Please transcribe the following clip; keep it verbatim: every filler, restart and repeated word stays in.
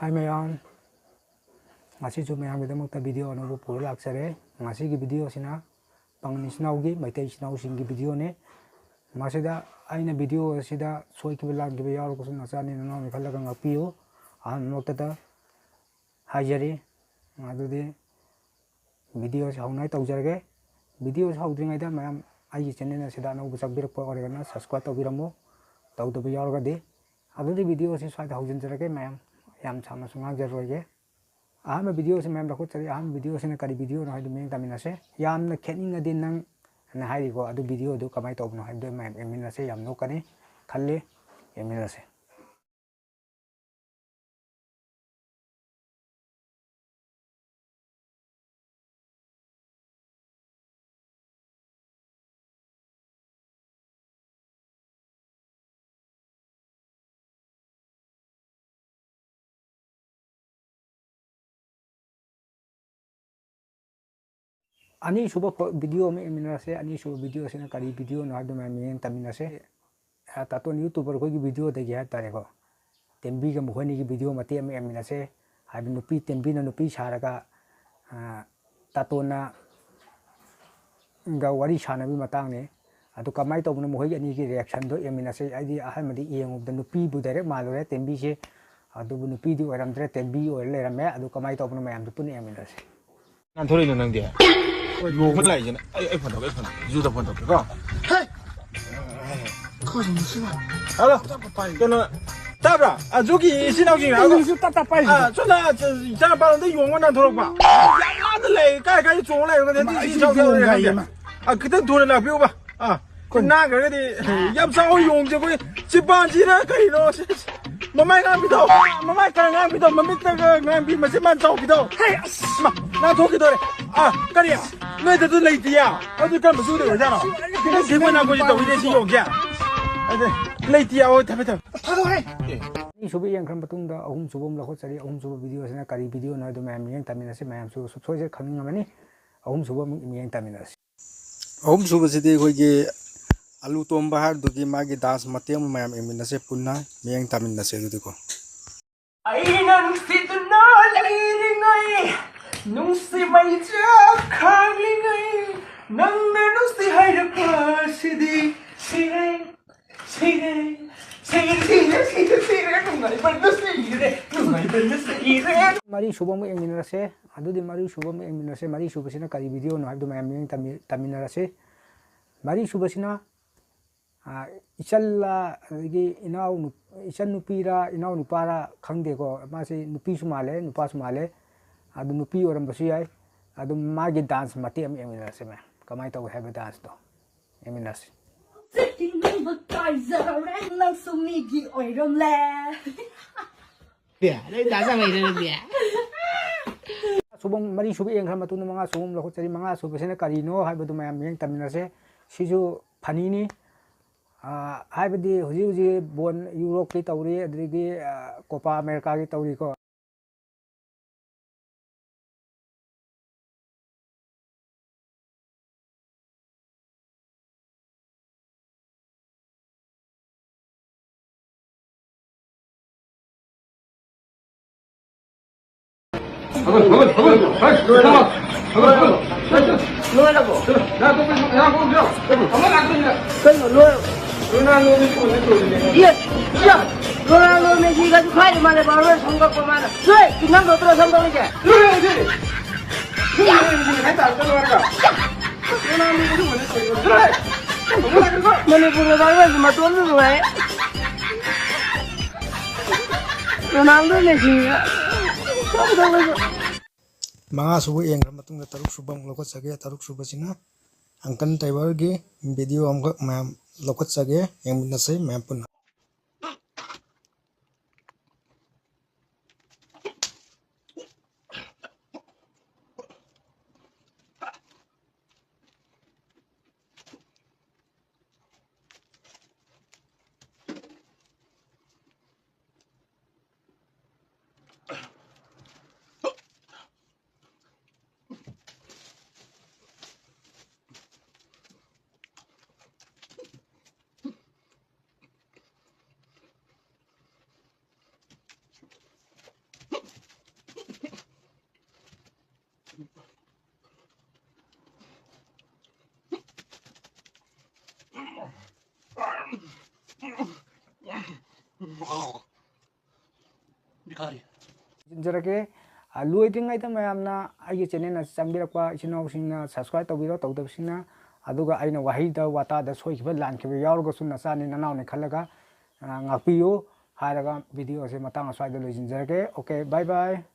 ꯍꯥꯏ ꯃꯌꯥꯝ, ꯉꯁꯤꯁꯨ ꯃꯌꯥꯝꯒꯤꯗꯃꯛꯇ video ꯑꯅꯧꯕ ꯄꯨꯔ ꯂꯥꯛꯆꯔꯦ꯫ ꯉꯁꯤꯒꯤ video ꯑꯁꯤꯅ ꯄꯥꯉꯟ ꯏꯆꯤꯟ ꯏꯅꯥꯎꯒꯤ, ꯃꯩꯇꯩ ꯏꯆꯤꯟ ꯏꯅꯥꯎꯁꯤꯡꯒꯤ video ꯅꯤ꯫ ꯃꯁꯤꯗ ꯑꯩꯅ video ꯑꯁꯤꯗ ꯁꯣꯏꯈꯤꯕ ꯂꯥꯟꯈꯤꯕ ꯌꯥꯎꯔꯒꯁꯨ ꯅꯆꯥꯅꯤ ꯅꯅꯥꯎꯅꯤ ꯈꯜꯂꯒ ꯉꯥꯛꯄꯤꯌꯨ꯫ ꯑꯍꯥꯟꯕꯃꯛꯇꯗ ꯍꯥꯏꯖꯔꯤ꯫ ꯑꯗꯨꯗꯤ video ꯑꯁꯤ ꯍꯧꯅꯉꯥꯏ ꯇꯧꯖꯔꯒꯦ꯫ Video ꯑꯁꯤ ꯍꯧꯗ꯭ꯔꯤꯉꯩꯗ ꯃꯌꯥꯝ ꯑꯩꯒꯤ channel ꯑꯁꯤꯗ ꯑꯅꯧꯕ ꯆꯪꯕꯤꯔꯛꯄ ꯑꯣꯏꯔꯒꯅ subscribe ꯇꯧꯕꯤꯔꯝꯃꯨ, ꯇꯧꯗꯕ ꯌꯥꯎꯔꯒꯗꯤ꯫ ꯑꯗꯨꯗꯤ video ꯑꯁꯤ ꯁ꯭ꯋꯥꯏꯗ ꯍꯧꯖꯤꯟꯖꯔꯒꯦ ꯃꯌꯥꯝ, ꯌꯥꯝ ꯁꯥꯡꯅꯁꯨ ꯉꯥꯡꯖꯔꯣꯏꯒꯦ꯫ ꯑꯍꯥꯟꯕ video ꯑꯁꯤ ꯃꯌꯥꯝ ꯂꯧꯈꯠꯆꯔꯤ꯫ ꯑꯍꯥꯟꯕ video ꯑꯁꯤꯅ ꯀꯔꯤ video ꯅꯣ ꯍꯥꯏꯕꯗꯨ ꯃꯤꯠꯌꯦꯡ ꯇꯥꯃꯤꯟꯅꯁꯦ꯫ ꯌꯥꯝꯅ ꯈꯦꯠꯅꯤꯡꯉꯗꯤ ꯅꯪ ꯑꯅ ꯍꯥꯏꯔꯤꯀꯣ, ꯑꯗꯨ video ꯑꯗꯨ ꯀꯃꯥꯏꯅ ꯇꯧꯕꯅꯣ ꯍꯥꯏꯕꯗꯨ ꯃꯌꯥꯝ ꯌꯦꯡꯃꯤꯟꯅꯁꯦ꯫ ꯌꯥꯝ ꯅꯣꯛꯀꯅꯤ ꯈꯜꯂꯤ, ꯌꯦꯡꯃꯤꯟꯅꯁꯦ꯫ ꯑꯅꯤꯁꯨꯕ ꯐꯣ-, video ꯑꯃ ꯌꯦꯡꯃꯤꯟꯅꯔꯁꯦ꯫ ꯑꯅꯤꯁꯨꯕ video ꯑꯁꯤꯅ ꯀꯔꯤ video ꯅꯣ ꯍꯥꯏꯕꯗꯨ ꯃꯌꯥꯝ ꯃꯤꯠꯌꯦꯡ ꯇꯥꯃꯤꯟꯅꯁꯦ꯫ ꯑ, ꯇꯥꯇꯣꯟ YouTuber ꯑꯩꯈꯣꯏꯒꯤ video ꯗꯒꯤ ꯍꯥꯏꯕ ꯇꯥꯔꯦꯀꯣ, ꯇꯦꯝꯕꯤꯒ ꯃꯈꯣꯏ ꯑꯅꯤꯒꯤ video ꯃꯇꯦꯛ ꯑꯃ ꯌꯦꯡꯃꯤꯟꯅꯁꯦ꯫ ꯍꯥꯏꯕꯗꯤ ꯅꯨꯄꯤ ꯇꯦꯝꯕꯤꯅ ꯅꯨꯄꯤ ꯁꯥꯔꯒ, ꯑ, ꯇꯥꯇꯣꯟꯅ ꯒ ꯋꯥꯔꯤ ꯁꯥꯟꯅꯕꯒꯤ ꯃꯇꯥꯡꯅꯤ꯫ ꯑꯗꯨ ꯀꯃꯥꯏꯅ ꯇꯧꯕꯅꯣ ꯃꯈꯣꯏꯒꯤ ꯑꯅꯤꯒꯤ reaction ꯗꯣ ꯌꯦꯡꯃꯤꯟꯅꯁꯦ꯫ ꯑꯩꯗꯤ ꯑꯍꯥꯟꯕꯗꯤ ꯌꯦꯡꯉꯨꯕꯗ ꯅꯨꯄꯤꯕꯨ direct ꯃꯥꯜꯂꯨꯔꯦ ꯇꯦꯝꯕꯤꯁꯦ, ꯑꯗꯨꯕꯨ ꯅꯨꯄꯤꯗꯤ ꯑꯣꯏꯔꯝꯗ꯭ꯔꯦ, ꯇꯦꯝꯕꯤ ꯑꯣꯏꯔ ꯂꯩꯔꯝꯃꯦ꯫ ꯑꯗꯨ ꯀꯃꯥꯏꯅ ꯇꯧꯕꯅꯣ ꯃꯌꯥꯝꯗꯨ ꯄꯨꯟꯅ ꯌꯦꯡꯃꯤꯟꯅꯁꯦ꯫ ꯅꯥꯟꯊꯣꯔꯛꯏꯅꯣ ꯅꯪꯗꯤ? ꯌꯣꯡꯕ ꯂꯥꯛꯏꯁꯤꯅ꯫ ꯑꯩ, ꯑꯩ phone ꯇꯧꯒꯦ, ꯑꯩ phone ꯇꯧꯒꯦ꯫ ꯖꯨꯗ phone ꯇꯧꯒꯦꯀꯣ꯫ ꯀꯩꯅꯣ, ꯇꯥꯕ꯭ꯔꯥ? ꯑ, ꯖꯨꯒꯤ ꯏꯆꯤꯟ ꯏꯅꯥꯎꯁꯤꯡ ꯍꯥꯏꯕ꯫ ꯅꯪꯁꯨ ꯇꯞ ꯇꯞ ꯄꯥꯏꯁꯤꯕꯣ? ꯑ, ꯁꯣꯝꯗ, ꯑ, ꯏꯆꯥꯅꯨꯄꯥ ꯂꯣꯝꯗ ꯌꯣꯡꯕ ꯅꯥꯟꯊꯣꯔꯛꯄ꯫ ꯌꯥꯝ ꯂꯥꯞꯅ ꯂꯩ, ꯀꯥꯏ ꯀꯥꯏ ꯆꯣꯡ ꯂꯩꯔꯒꯗꯤ ꯏꯃꯥ, ꯑꯩ ꯑꯩꯁꯨ ꯏꯆꯥꯎ ꯆꯥꯎꯔꯦ ꯌꯣꯡ ꯈꯪꯗꯦ꯫ ꯒꯥꯏꯌꯦ, ꯏꯃꯥ꯫ ꯑ, ꯈꯤꯇꯪ ꯊꯨꯅ ꯂꯥꯛꯄꯤꯌꯨꯕ꯫ ꯑ, ꯀꯩꯅꯣ? ꯅꯥꯟꯈ꯭ꯔꯒꯗꯤ, ꯌꯥꯝ ꯆꯥꯎꯕ ꯌꯣꯡꯁꯦ ꯑꯩꯈꯣꯏ chimpanzee ꯔ ꯀꯔꯤꯅꯣ? ꯃꯃꯥꯏ ꯉꯥꯡꯕꯤꯗꯣ, ꯃꯃꯥꯏ ꯈꯔ ꯉꯥꯡꯕꯤꯗꯣ, ꯃꯃꯤꯠꯇꯒ ꯉꯥꯡꯕꯤ, ꯃꯆꯤꯟ ꯃꯥꯟ ꯆꯥꯎꯕꯤꯗꯣ꯫ ꯍꯩ, ꯑꯁ! ꯃꯥ, ꯅꯥꯟꯊꯣꯛꯈꯤꯗꯣꯔꯦ꯫ ꯑ, ꯀꯔꯤ? ꯅꯣꯏꯗꯁꯨ ꯂꯩꯇꯤꯌꯦ? ꯑꯗꯨ ꯀꯔꯝꯕ ꯖꯨꯗ ꯑꯣꯏꯖꯥꯠꯅꯣ? ꯈꯤꯇꯪ ꯊꯦꯡꯕ ꯅꯥꯀꯣꯏꯁꯦ ꯇꯧꯋꯤꯅꯦ ꯁꯤ ꯌꯣꯡꯁꯦ꯫ ꯑꯗ, ꯂꯩꯇꯤꯌꯦ, ꯍꯣꯏ, ꯊꯝꯃꯦ, ꯊꯝꯃꯦ꯫ ꯊꯥꯗꯣꯛꯈ꯭ꯔꯦ꯫ ꯑꯦ꯫ ꯑꯅꯤꯁꯨꯕ ꯌꯦꯡꯈ꯭ꯔ ꯃꯇꯨꯡꯗ ꯑꯍꯨꯝꯁꯨꯕ ꯑꯃ ꯂꯧꯈꯠꯆꯔꯤ꯫ ꯑꯍꯨꯝꯁꯨꯕ video ꯁꯤꯅ ꯀꯔꯤ video ꯅꯣ ꯍꯥꯏꯗꯣ ꯃꯌꯥꯝ ꯃꯤꯠꯌꯦꯡ ꯇꯥꯃꯤꯟꯅꯁꯤ꯫ ꯃꯌꯥꯝꯁꯨ ꯁꯨꯡꯁꯣꯏ ꯁꯣꯏꯗꯅ ꯈꯪꯅꯤꯡꯉꯝꯃꯅꯤ꯫ ꯑꯍꯨꯝꯁꯨꯕ ꯑꯃꯨꯛ ꯃꯤꯠꯌꯦꯡ ꯇꯥꯃꯤꯟꯅꯁꯤ꯫ ꯑꯍꯨꯝꯁꯨꯕꯁꯤꯗꯤ ꯑꯩꯈꯣꯏꯒꯤ ꯑꯂꯨ ꯇꯣꯝꯕ ꯍꯥꯏꯕꯗꯨꯒꯤ ꯃꯥꯒꯤ dance ꯃꯇꯦꯛ ꯑꯃ ꯃꯌꯥꯝ ꯌꯦꯡꯃꯤꯟꯅꯁꯦ, ꯄꯨꯟꯅ ꯃꯤꯠꯌꯦꯡ ꯇꯥꯃꯤꯟꯅꯁꯦ ꯑꯗꯨꯗꯤꯀꯣ꯫ ꯑꯩꯅ ꯅꯨꯡꯁꯤꯗꯨꯅ ꯂꯩꯔꯤꯉꯩ, ꯅꯨꯡꯁꯤ ꯃꯩ ꯆꯥꯛꯈꯥꯡꯂꯤꯉꯩ, ꯅꯪꯅ ꯅꯨꯡꯁꯤ ꯍꯥꯏꯔꯛꯄꯁꯤꯗꯤ ꯁꯤꯔꯦ, ꯁꯤꯔꯦ, ꯁꯤꯔꯦ, ꯁꯤꯔꯦ, ꯁꯤꯔꯦ, ꯁꯤꯔꯦ, ꯅꯨꯡꯉꯥꯏꯕꯅ ꯁꯤꯔꯦ, ꯅꯨꯡꯉꯥꯏꯕꯅ ꯁꯤꯔꯦ꯫ ꯃꯔꯤ ꯁꯨꯕ ꯑꯃꯨꯛ ꯌꯦꯡꯃꯤꯟꯅꯔꯁꯦ꯫ ꯑꯗꯨꯗꯤ ꯃꯔꯤ ꯁꯨꯕ ꯑꯃꯨꯛ ꯌꯦꯡꯃꯤꯟꯅꯔꯁꯦ꯫ ꯃꯔꯤ ꯁꯨꯕꯁꯤꯅ ꯀꯔꯤ ꯚꯤꯗꯤꯑꯣꯅꯣ ꯍꯥꯏꯕꯗꯨ ꯃꯌꯥꯝ ꯃꯤꯠꯌꯦꯡ ꯇꯝꯃꯤ-, ꯇꯝꯃꯤꯟꯅꯔꯁꯤ꯫ ꯃꯔꯤ ꯁꯨꯕꯁꯤꯅ ꯑꯥ, ꯏꯆꯜꯂ, ꯑꯗꯒꯤ ꯏꯅꯥꯎ ꯅꯨ-, ꯏꯆꯟ ꯅꯨꯄꯤꯔ, ꯏꯅꯥꯎ ꯅꯨꯄꯥꯔ ꯈꯪꯗꯦꯀꯣ꯫ ꯃꯥꯁꯤ ꯅꯨꯄꯤꯁꯨ ꯃꯥꯜꯂꯦ, ꯅꯨꯄꯥꯁꯨ ꯃꯥꯜꯂꯦ꯫ ꯑꯗꯨ ꯅꯨꯄꯤ ꯑꯣꯏꯔꯝꯕꯁꯨ ꯌꯥꯏ꯫ ꯑꯗꯨ ꯃꯥꯒꯤ dance ꯃꯇꯦꯛ ꯑꯃ ꯌꯦꯡꯃꯤꯟꯅꯔꯁꯤ, ꯃꯌꯥꯝ꯫ ꯀꯃꯥꯏꯅ ꯇꯧꯋꯤ ꯍꯥꯏꯕ danceꯇꯣ ꯌꯦꯡꯃꯤꯟꯅꯔꯁꯤ꯫ ꯆꯤꯡꯕ ꯀꯥꯏꯖꯔꯦ, ꯅꯪꯁꯨ ꯃꯤꯒꯤ ꯑꯣꯏꯔꯝꯂꯦ꯫ ꯁꯨꯕ, ꯃꯔꯤ ꯁꯨꯕ ꯌꯦꯡꯈ꯭ꯔ ꯃꯇꯨꯡꯗ ꯃꯉꯥ ꯁꯨꯕ ꯑꯃ ꯂꯧꯈꯠꯆꯔꯤ꯫ ꯃꯉꯥ ꯁꯨꯕꯁꯤꯅ ꯀꯔꯤꯅꯣ ꯍꯥꯏꯕꯗꯨ ꯃꯌꯥꯝ ꯃꯤꯠꯌꯦꯡ ꯇꯝꯃꯤꯟꯅꯁꯦ꯫ ꯁꯤꯁꯨ funnyꯅꯤ꯫ ꯑꯥ, ꯍꯥꯏꯕꯗꯤ ꯍꯧꯖꯤꯛ ꯍꯧꯖꯤꯛ ꯕꯣꯟ ꯌꯨꯔꯣꯞꯀꯤ ꯇꯧꯔꯤ, ꯑꯗꯨꯗꯒꯤ, ꯑꯥ, ꯀꯣꯄꯥ ꯑꯃꯦꯔꯤꯀꯥꯒꯤ ꯇꯧꯔꯤꯀꯣ꯫ ꯂꯣꯏꯔꯕꯣ? ꯀꯩꯅꯣ ꯂꯣꯏꯔꯕꯣ? ꯏꯌꯦ, ꯏꯌꯥ, ꯔꯣꯅꯥꯜꯗꯣ ꯃꯦꯁꯤꯒꯁꯨ ꯈꯥꯏꯔꯤ ꯃꯥꯜꯂꯦ, ꯕꯥꯔꯣ ꯁꯝ ꯀꯛꯄ ꯃꯥꯅ꯫ ꯆꯣꯏ, ꯅꯪ ꯅꯠꯇ꯭ꯔꯣ ꯁꯝ ꯀꯛꯏꯁꯦ? ꯃꯅꯤꯄꯨꯔꯒ ꯕꯥꯔꯣꯁꯤ ꯃꯇꯣꯟꯗ ꯂꯣꯏꯔꯦ꯫ ꯔꯣꯅꯥꯜꯗꯣ ꯃꯦꯁꯤ ꯃꯉꯥ ꯁꯨꯕ ꯌꯦꯡꯈ꯭ꯔ ꯃꯇꯨꯡꯗ ꯇꯔꯨꯛ ꯁꯨꯕ ꯑꯃꯨꯛ ꯂꯧꯈꯠꯆꯒꯦ꯫ ꯇꯔꯨꯛ ꯁꯨꯕꯁꯤꯅ uncle ꯇꯥꯏꯕꯔꯒꯤ video ꯑꯃꯈꯛ ꯃꯌꯥꯝ ꯂꯧꯈꯠꯆꯒꯦ, ꯌꯦꯡꯃꯤꯟꯅꯁꯦ ꯃꯌꯥꯝ ꯄꯨꯟꯅ꯫ ꯂꯣꯏꯁꯤꯟꯖꯔꯒꯦ꯫ ꯑ, ꯂꯣꯏꯗ꯭ꯔꯤꯉꯩꯗ ꯃꯌꯥꯝꯅ ꯑꯩꯒꯤ ꯆꯦꯅꯦꯜ ꯑꯁꯤ ꯆꯪꯕꯤꯔꯛꯄ ꯏꯆꯤꯟ ꯏꯅꯥꯎꯁꯤꯡꯅ subscribe ꯇꯧꯕꯤꯔꯣ, ꯇꯧꯗꯕꯁꯤꯡꯅ꯫ ꯑꯗꯨꯒ ꯑꯩꯅ ꯋꯥꯍꯩꯗ ꯋꯥꯇꯥꯗ ꯁꯣꯏꯈꯤꯕ ꯂꯥꯟꯈꯤꯕ ꯌꯥꯎꯔꯒꯁꯨ ꯅꯆꯥꯅꯤ ꯅꯅꯥꯎꯅꯤ ꯈꯜꯂꯒ, ꯑ, ꯉꯥꯛꯄꯤꯌꯨ ꯍꯥꯏꯔꯒ video ꯑꯁꯤ ꯃꯇꯥꯡ ꯑꯁ꯭ꯋꯥꯏꯗ ꯂꯣꯏꯁꯤꯟꯖꯔꯒꯦ꯫ Okay, bye bye꯫